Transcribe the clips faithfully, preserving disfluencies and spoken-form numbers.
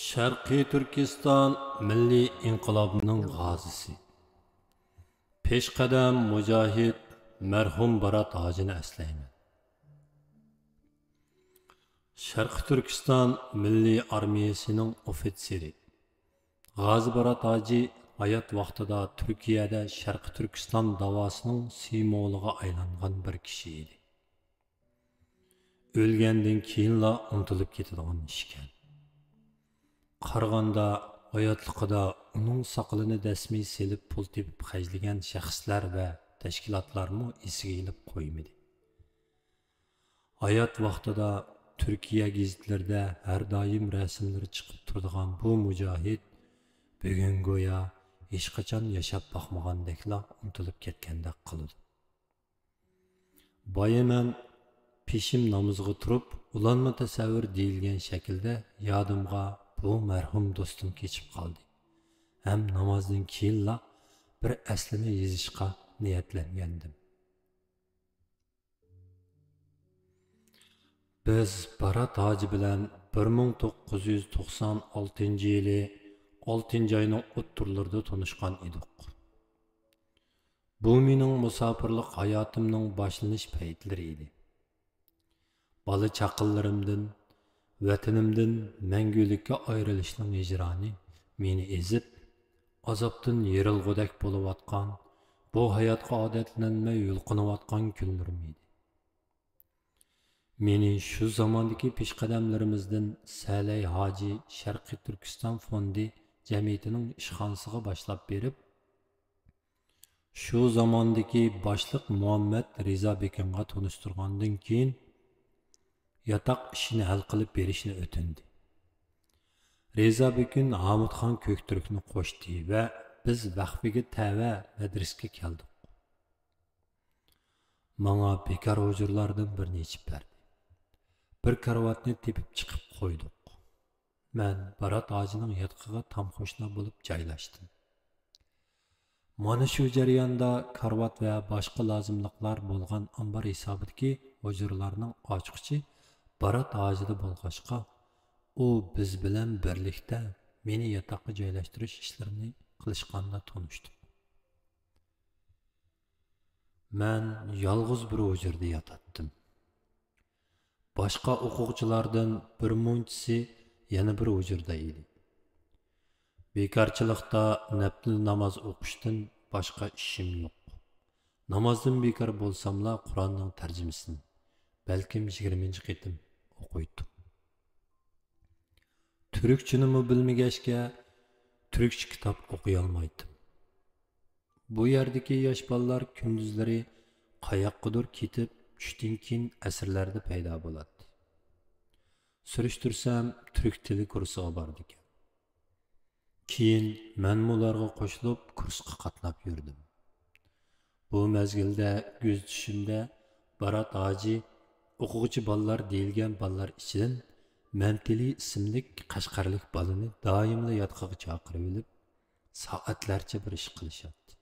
شەرقىي تۈركىستان مىللىي ئىنقىلابىنىڭ غازىسى، پېشقەدەم مۇجاھىد مەرھۇم بارات ھاجىنى ئەسلەيمەن. شەرقىي تۈركىستان مىللىي ئارمىيەسىنىڭ ئوفىتسېرى، غازى بارات ھاجى ھايات ۋاقتىدا تۈركىيەدە شەرقىي تۈركىستان داۋاسىنىڭ سىمۋولىغا ئايلانغان بىر كىشى ئىدى. ئۆلگەندىن كېيىنلا ئۇنتۇلۇپ كېتىدىغان ئىشكەن. قارىغاندا، ھاياتلىقىدا ئۇنىڭ ساقىلىنى دەسمىي سېلىپ پۇل تېپىپ خەجلىگەن شەخسلەر ۋە تەشكىلاتلارمۇ ئېسىگە ئېلىپ قويمىدى. ھايات ۋاقتىدا تۈركىيە گېزىتلىرىدە ھەر دائىم رەسىملىرى چىقىپ تۇرىدىغان بۇ مۇجاھىد بۈگۈن گويا ھېچقاچان ياشاپ باقمىغاندەكلا ئۇنتۇلۇپ كەتكەندەك قىلىدۇ. بايا مەن پېشىم نامىزىغا تۇرۇپ، ئۇلانما تەسەۋۋۇر دېيىلگەن شەكىلدە يادىمغا بۇ مەرھۇم دوستۇم كېچىپ قالدى ھەم نامازدىن كېيىنلا بىر ئەسلىمە يېزىشقا نىيەتلەنگەنىدىم. بىز بارات ھاجى بىلەن بىر مىڭ توققۇز يۈز توقسان ئالتىنچى يىلى ئالتىنچى ئاينىڭ ئوتتۇرىلىرىدا تونۇشقان ئىدۇق. بۇ مېنىڭ مۇساپىرلىق ھاياتىمنىڭ باشلىنىش پەيتلىرى ئىدى. بالا چاقىلىرىمدىن، ۋەتىنىمدىن مەڭگۈلۈككە ئايرىلىشنىڭ ھىجرانى مېنى ئېزىپ، ئازابتىن يېرىلغۇدەك بولۇۋاتقان، بۇ ھاياتقا ئادەتلەنمەي يۇلقۇنۇۋاتقان كۈنلىرىم ئىدى. مېنى شۇ زاماندىكى پېشقەدەملىرىمىزدىن سەلەي ھاجى شەرقىي تۈركىستان فوندى جەمئىيىتىنىڭ ئىشخانىسىغا باشلاپ بېرىپ، شۇ زاماندىكى باشلىق مۇھەممەد رىزا بېكىنغا تونۇشتۇرغاندىن كېيىن، ياتاق ئىشىنى ھەل قىلىپ بېرىشنى ئۆتۈندى. رىزا بېكىن ھامۇتخان كۆكتۈركنى قوشتى ۋە بىز ۋەخپىگە تەۋە مەدرىسىگە كەلدۇق. ماڭا بىكار ھۇجرىلاردىن بىرنى ئېچىپ بەردى. بىر كارىۋاتنى تېپىپ چىقىپ قويدۇق. مەن بارات ھاجىنىڭ ياتىقىغا تام قوشنا بولۇپ جايلاشتىم. مانا شۇ جەرياندا كارىۋات ۋە باشقا لازىملىقلار بولغان ئامبار ھېسابىدىكى ھۇجرىلارنىڭ ئاچقۇچى بارات ھاجىدا بولغاچقا، ئۇ بىز بىلەن بىرلىكتە مېنى ياتاققا جايلاشتۇرۇش ئىشلىرىنى قىلىشقاندا تونۇشتۇق. مەن يالغۇز بىر ھۇجرىدا ياتاتتىم. باشقا ئوقۇغۇچىلاردىن بىر مۇنچىسى يەنە بىر ھۇجرىدا ئىدى. بىكارچىلىقتا نەپلى ناماز ئوقۇشتىن باشقا ئىشىم يوق. نامازدىن بىكار بولساملا قۇرئاننىڭ تەرجىمىسىنى بەلكىم يىگىرمىنچى قېتىم ئوقۇيتتۇم. تۈركچىنىمۇ بىلمىگەچكە، تۈركچە كىتاب ئوقۇيالمايتتىم. بۇ يەردىكى ياش بالىلار كۈندۈزلىرى قاياققىدۇر كېتىپ، چۈشتىن كېيىن ئەسىرلەردە پەيدا بولاتتى. سۈرۈشتۈرسەم، تۈرك تىلى كۇرسىغا بارىدىكەن. كېيىن مەنمۇ ئۇلارغا قوشۇلۇپ، كۇرسقا قاتناپ يۈردۈم. بۇ مەزگىلدە كۆزىتىشىمدە بارات ھاجى ئوقۇغۇچى بالىلار دېيىلگەن بالىلار ئىچىدىن مەمتىلى ئىسىملىك قەشقەرلىك بالىنى دائىملا ياتىقىغا چاقىرىۋېلىپ، سائەتلەرچە بىر ئىش قىلىشاتتى.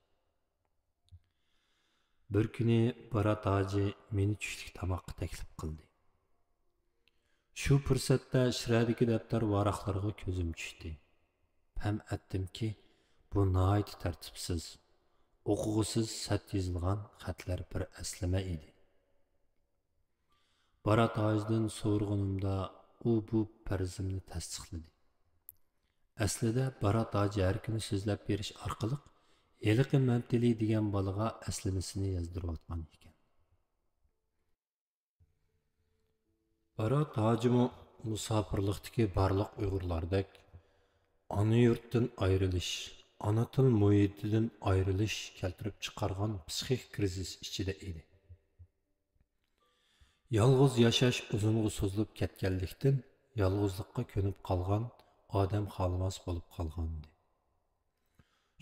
بىر كۈنى بارات ھاجى مېنى چۈشلۈك تاماققا تەكلىپ قىلدى. شۇ پۇرسەتتە شىرەدىكى دەپتەر ۋاراقلىرىغا كۆزۈم چۈشتى. پەم ئەتتىمكى، بۇ ناھايىتى تەرتىپسىز، ئوقۇغۇسىز سەت يېزىلغان خەتلەر بىر ئەسلىمە ئىدى. بارات ھاجىدىن سورىغىنىمدا، ئۇ بۇ پەرىزىمنى تەستىقلىدى. ئەسلىدە بارات ھاجى ھەر كۈنى سۆزلەپ بېرىش ئارقىلىق ھېلىقى مەمتىلى دېگەن بالىغا ئەسلىمىسىنى يازدۇرۇۋاتقان ئىكەن. بارات ھاجىمۇ مۇساپىرلىقتىكى بارلىق ئۇيغۇرلاردەك ئانا يۇرتتىن ئايرىلىش، ئانا تىل مۇھىتىدىن ئايرىلىش كەلتۈرۈپ چىقارغان پسىخىك كرىزىس ئىچىدە ئىدى. يالغۇز ياشاش ئۇزۇنغا سوزۇلۇپ كەتكەنلىكتىن، يالغۇزلۇققا كۆنۈپ قالغان ئادەم خالىماس بولۇپ قالغانىدى.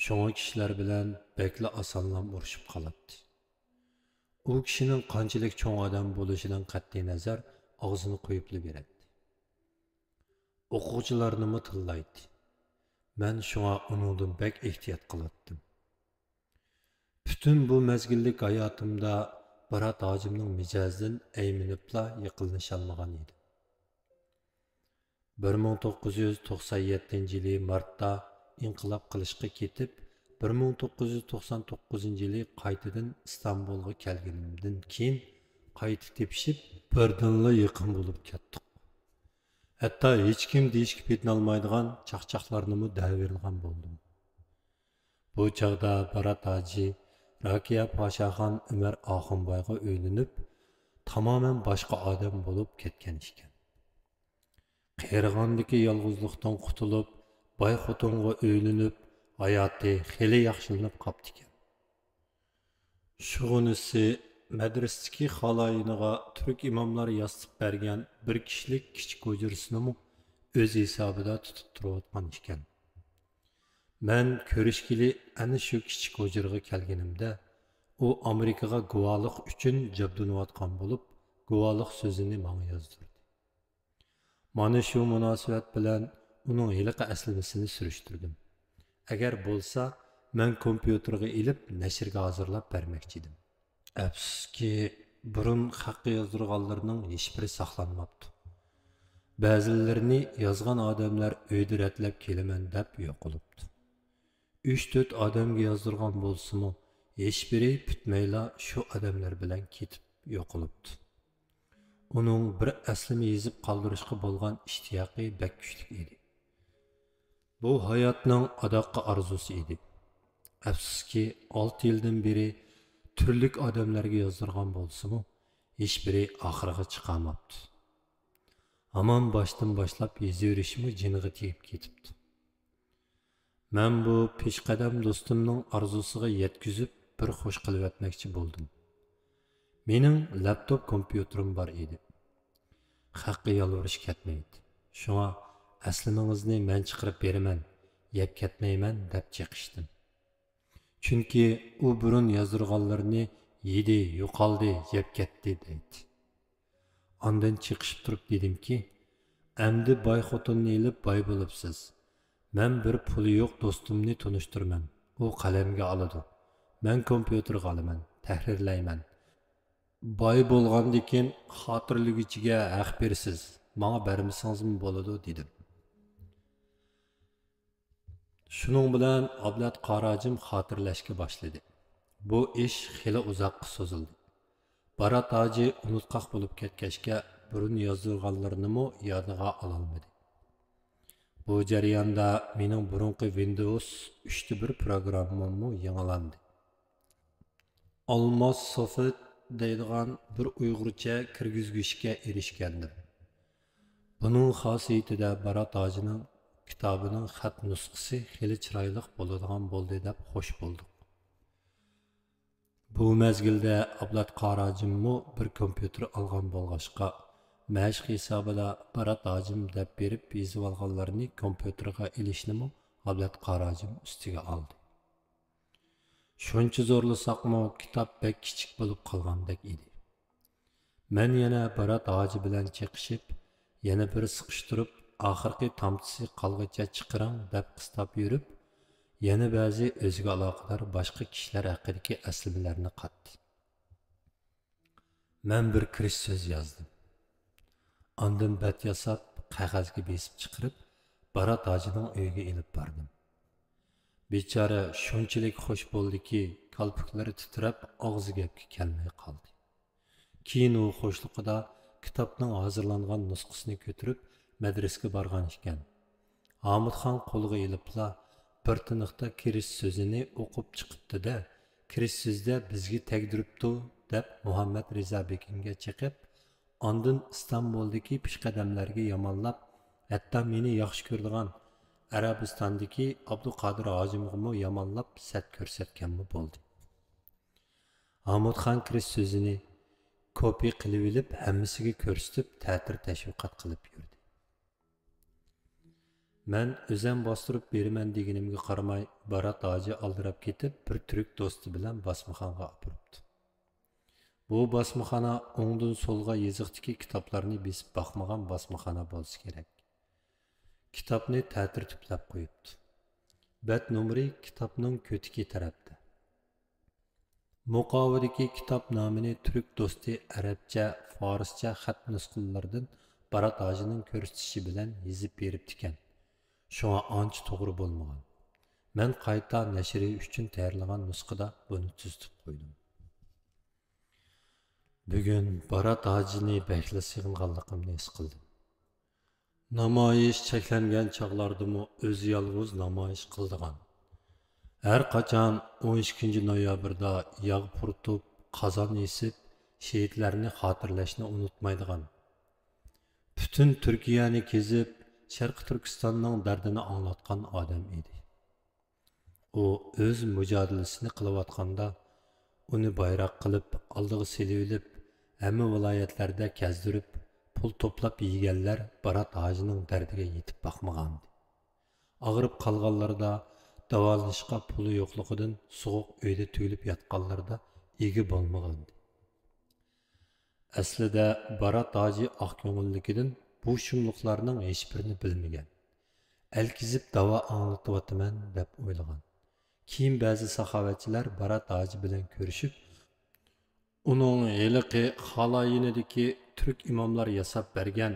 شۇڭا كىشىلەر بىلەن بەكلا ئاسانلا ئۇرۇشۇپ قالاتتى. ئۇ كىشىنىڭ قانچىلىك چوڭ ئادەم بولۇشىدىن قەتئىينەزەر، ئاغزىنى قويۇپلا بېرەتتى. ئوقۇغۇچىلارنىمۇ تىللايتتى. مەن شۇڭا ئۇنىڭدىن بەك ئېھتىيات قىلاتتىم. پۈتۈن بۇ مەزگىللىك ھاياتىمدا بارات ھاجىمنىڭ مىجەزىدىن ئەيمىنىپلا يېقىنلىشالمىغان ئىدىم. بىر مىڭ توققۇز يۈز توقسان يەتتىنچى يىلى مارتتا ئىنقىلاب قىلىشقا كېتىپ، بىر مىڭ توققۇز يۈز توقسان توققۇزىنچى يىلى قايتىدىن ئىستانبۇلغا كەلگىنىمدىن كېيىن، قايتا تېپىشىپ، بىردىنلا يېقىن بولۇپ كەتتۇق. ھەتتا ھېچكىم دېيىشكە پېتىنالمايدىغان چاقچاقلارنىمۇ دەۋېرىدىغان بولدۇم. بۇ چاغدا بارات ھاجى راكىيە پاشاخان ئۆمەر ئاخۇنبايغا ئۆيلىنىپ، تامامەن باشقا ئادەم بولۇپ كەتكەن ئىكەن. قېرىغاندىكى يالغۇزلۇقتىن قۇتۇلۇپ، باي خوتۇنغا ئۆيلىنىپ، ھاياتى خېلى ياخشىلىنىپ قاپتىكەن. شۇغىنىسى، مەدرىسىدىكى خالايىنىغا تۈرك ئىماملار ياسىتىپ بەرگەن بىر كىشىلىك كىچىك ھۇجرىسىنىمۇ ئۆز ھېسابىدا تۇتۇپ تۇرۇۋاتقان ئىكەن. مەن كۆرۈشكىلى ئەنە شۇ كىچىك ھۇجرىغا كەلگىنىمدە، ئۇ ئامېرىكىغا گۇۋاھلىق ئۈچۈن جابدۇنۇۋاتقان بولۇپ، گۇۋاھلىق سۆزىنى ماڭا يازدۇردى. مانا شۇ مۇناسىۋەت بىلەن ئۇنىڭ ھېلىقى ئەسلىمىسىنى سۈرۈشتۈردۈم. ئەگەر بولسا، مەن كومپيۇتېرغا ئېلىپ، نەشرگە ھازىرلاپ بەرمەكچىدىم. ئەپسۇسكى، بۇرۇن خەققە يازدۇرغانلىرىنىڭ ھېچبىرى ساقلانماپتۇ. بەزىلىرىنى يازغان ئادەملەر ئۆيدە رەتلەپ كېلىمەن دەپ يوقىلىپتۇ. ئۈچ-تۆت ئادەمگە يازدۇرغان بولسىمۇ، ھېچبىرى پۈتمەيلا شۇ ئادەملەر بىلەن كېتىپ يوقىلىپتۇ. ئۇنىڭ بىر ئەسلىمە يېزىپ قالدۇرۇشقا بولغان ئىشتىياقى بەك كۈچلۈك ئىدى. بۇ ھاياتنىڭ ئاداققى ئارزۇسى ئىدى. ئەپسۇسكى، ئالتە يىلدىن بېرى تۈرلۈك ئادەملەرگە يازدۇرغان بولسىمۇ، ھېچبىرى ئاخىرىغا چىقالماپتۇ. ھامان باشتىن باشلاپ يېزىۋېرىشمۇ جېنىغا تېگىپ كېتىپتۇ. مەن بۇ پېشقەدەم دوستۇمنىڭ ئارزۇسىغا يەتكۈزۈپ، بىر خوش قىلىۋەتمەكچى بولدۇم. مېنىڭ لەپتوپ كومپيۇتېرىم بار ئىدى. خەققە يالۋۇرۇش كەتمەيتتى. شۇڭا، «ئەسلىمىڭىزنى مەن چىقىرىپ بېرىمەن، يەپ كەتمەيمەن» دەپ چېقىشتىم. چۈنكى ئۇ بۇرۇن يازدۇرغانلىرىنى «يېدى، يوقالدى، يەپ كەتتى» دەيتتى. ئاندىن چېقىشىپ تۇرۇپ دېدىمكى، «ئەمدى باي خوتۇننى ئېلىپ باي بولۇپسىز. مەن بىر پۇلى يوق دوستۇمنى تونۇشتۇرىمەن. ئۇ قەلەمگە ئالىدۇ. مەن كومپيۇتېرغا ئالىمەن، تەھرىرلەيمەن. باي بولغاندىكىن خاتىرىلىگۈچىگە ھەق بېرىسىز. ماڭا بەرمىسىڭىزمۇ بولىدۇ» دېدىم. شۇنىڭ بىلەن ئابلەت قارى ھاجىم خاتىرىلەشكە باشلىدى. بۇ ئىش خېلى ئۇزاققا سوزۇلدى. بارات ھاجى ئۇنتقاق بولۇپ كەتكەچكە، بۇرۇن يازدۇرغانلىرىنىمۇ يادىغا ئالالمىدى. بۇ جەرياندا مېنىڭ بۇرۇنقى ۋىندوۋس ئۈچتە بىر پروگرامماممۇ يېڭىلاندى. ئالماس سوفت دەيدىغان بىر ئۇيغۇرچە كىرگۈزگۈچكە ئېرىشكەنىدىم. بۇنىڭ خاسىيىتىدە بارات ھاجىنىڭ كىتابىنىڭ خەت نۇسخىسى خېلى چىرايلىق بولىدىغان بولدى دەپ خوش بولدۇق. بۇ مەزگىلدە ئابلەت قارى ھاجىممۇ بىر كومپيۇتېر ئالغان بولغاچقا، مەشىق ھېسابىدا بارات ھاجىم دەپ بېرىپ يېزىۋالغانلىرىنى كومپيۇتېرغا ئېلىشنىمۇ ئابلەت قارى ھاجىم ئۈستىگە ئالدى. شۇنچە زورلىساقمۇ، كىتاب بەك كىچىك بولۇپ قالغاندەك ئىدى. مەن يەنە بارات ھاجى بىلەن چېقىشىپ، يەنە بىر سىقىشتۇرۇپ، ئاخىرقى تامچىسى قالغىچە چىقىرىڭ دەپ قىستاپ يۈرۈپ، يەنە بەزى ئۆزىگە ئالاقىدار باشقا كىشىلەر ھەققىدىكى ئەسلىمىلەرنى قاتتى. مەن بىر كىرىش سۆز يازدىم. ئاندىن بەت ياساپ، قەغەزگە بېسىپ چىقىرىپ، بارات ھاجىنىڭ ئۆيىگە ئېلىپ باردىم. بىچارە شۇنچىلىك خوش بولدىكى، كالپۇكلىرى تىترەپ، ئاغزى گەپكە كەلمەي قالدى. كېيىن ئۇ خوشلۇقىدا كىتابنىڭ ھازىرلانغان نۇسخىسىنى كۆتۈرۈپ، مەدرىسىگە بارغان ئىكەن. ھامۇتخان قولىغا ئېلىپلا، بىر تىنىقتا كىرىش سۆزىنى ئوقۇپ چىقىپتۇ-دە، «كىرىش سۆزىدە بىزگە تەگدۈرۈپتۇ» دەپ، مۇھەممەد رىزا بېكىنگە چېقىپ، ئاندىن ئىستانبۇلدىكى پېشقەدەملەرگە يامانلاپ، ھەتتا مېنى ياخشى كۆرىدىغان ئەرەبىستاندىكى ئابدۇقادىر ھاجىمغىمۇ يامانلاپ سەت كۆرسەتكەنمۇ بولدى. ھامۇتخان كىرىش سۆزىنى كوپىي قىلىۋېلىپ، ھەممىسىگە كۆرسىتىپ، تەتۈر تەشۋىقات قىلىپ يۈردى. مەن ئۆزەم باستۇرۇپ بېرىمەن دېگىنىمگە قارىماي، بارات ھاجى ئالدىراپ كېتىپ، بىر تۈرك دوستى بىلەن باسمىخانىغا ئاپىرىپتۇ. بۇ باسمىخانا ئوڭدىن سولغا يېزىقتىكى كىتابلارنى بېسىپ باقمىغان باسمىخانا بولسا كېرەك. كىتابنى تەتۈر تۈپلەپ قويۇپتۇ. بەت نومۇرى كىتابنىڭ كۆتىكى تەرەپتە. مۇقاۋىدىكى كىتاب نامىنى تۈرك دوستى ئەرەبچە، فارسچە خەت نۇسخىلىرىدىن بارات ھاجىنىڭ كۆرسىتىشى بىلەن يېزىپ بېرىپتىكەن. شۇڭا ئانچە توغرا بولمىغان. مەن قايتا نەشرىيە ئۈچۈن تەييارلىغان نۇسخىدا بۇنى تۈزىتىپ قويدۇم. بۈگۈن بارات ھاجىنى بەكلا سېغىنغانلىقىمنى ھېس قىلدىم. نامايىش چەكلەنگەن چاغلاردىمۇ ئۆزى يالغۇز نامايىش قىلىدىغان. ھەر قاچان ئون ئىككىنچى نويابىردا ياغ پۇرىتىپ، قازان ئېسىپ، شېھىتلەرنى خاتىرىلەشنى ئۇنتۇمايدىغان. پۈتۈن تۈركىيەنى كېزىپ، شەرقىي تۈركىستاننىڭ دەردىنى ئاڭلاتقان ئادەم ئىدى. ئۇ ئۆز مۇجادىلىسىنى قىلىۋاتقاندا، ئۇنى بايراق قىلىپ ئالدىغا سېلىۋېلىپ، ھەممە ۋىلايەتلەردە كەزدۈرۈپ، پۇل توپلاپ يېگەنلەر بارات ھاجىنىڭ دەردىگە يېتىپ باقمىغانىدى. ئاغرىپ قالغانلىرىدا، داۋالىنىشقا پۇلى يوقلۇقىدىن سوغۇق ئۆيدە تۈگۈلۈپ ياتقانلىرىدا ئىگە بولمىغانىدى. ئەسلىدە بارات ھاجى ئاق كۆڭۈللۈكىدىن بۇ شۇملۇقلارنىڭ ھېچبىرىنى بىلمىگەن. ئەلكىزىپ داۋا ئاڭلىتىۋاتىمەن دەپ ئويلىغان. كېيىن بەزى ساخاۋەتچىلەر بارات ھاجى بىلەن كۆرۈشۈپ، ئۇنىڭ ھېلىقى خالايىنىدىكى تۈرك ئىماملار ياساپ بەرگەن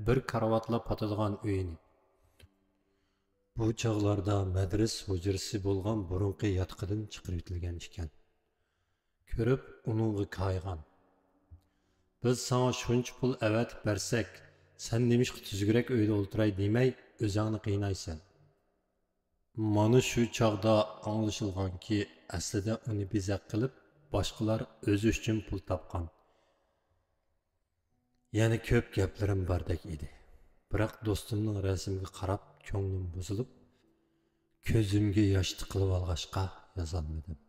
بىر كارىۋاتلا پاتىدىغان ئۆيىنى، بۇ چاغلاردا مەدرىس ھۇجرىسى بولغان بۇرۇنقى ياتىقىدىن چىقىرىۋېتىلگەن ئىكەن، كۆرۈپ ئۇنىڭغا كايىغان. بىز ساڭا شۇنچە پۇل ئەۋەتىپ بەرسەك، سەن نېمىشقا تۈزۈكرەك ئۆيدە ئولتۇراي دېمەي، ئۆزۈڭنى قىينايسەن؟ مانا شۇ چاغدا ئاڭلىشىلغانكى، ئەسلىدە ئۇنى بېزەك قىلىپ، باشقىلار ئۆزى ئۈچۈن پۇل تاپقان. يەنە كۆپ گەپلىرىم باردەك ئىدى. بىراق دوستۇمنىڭ رەسىمىگە قاراپ كۆڭلۈم بۇزۇلۇپ، كۆزۈمگە ياش تىقىلىۋالغاچقا يازالمىدىم.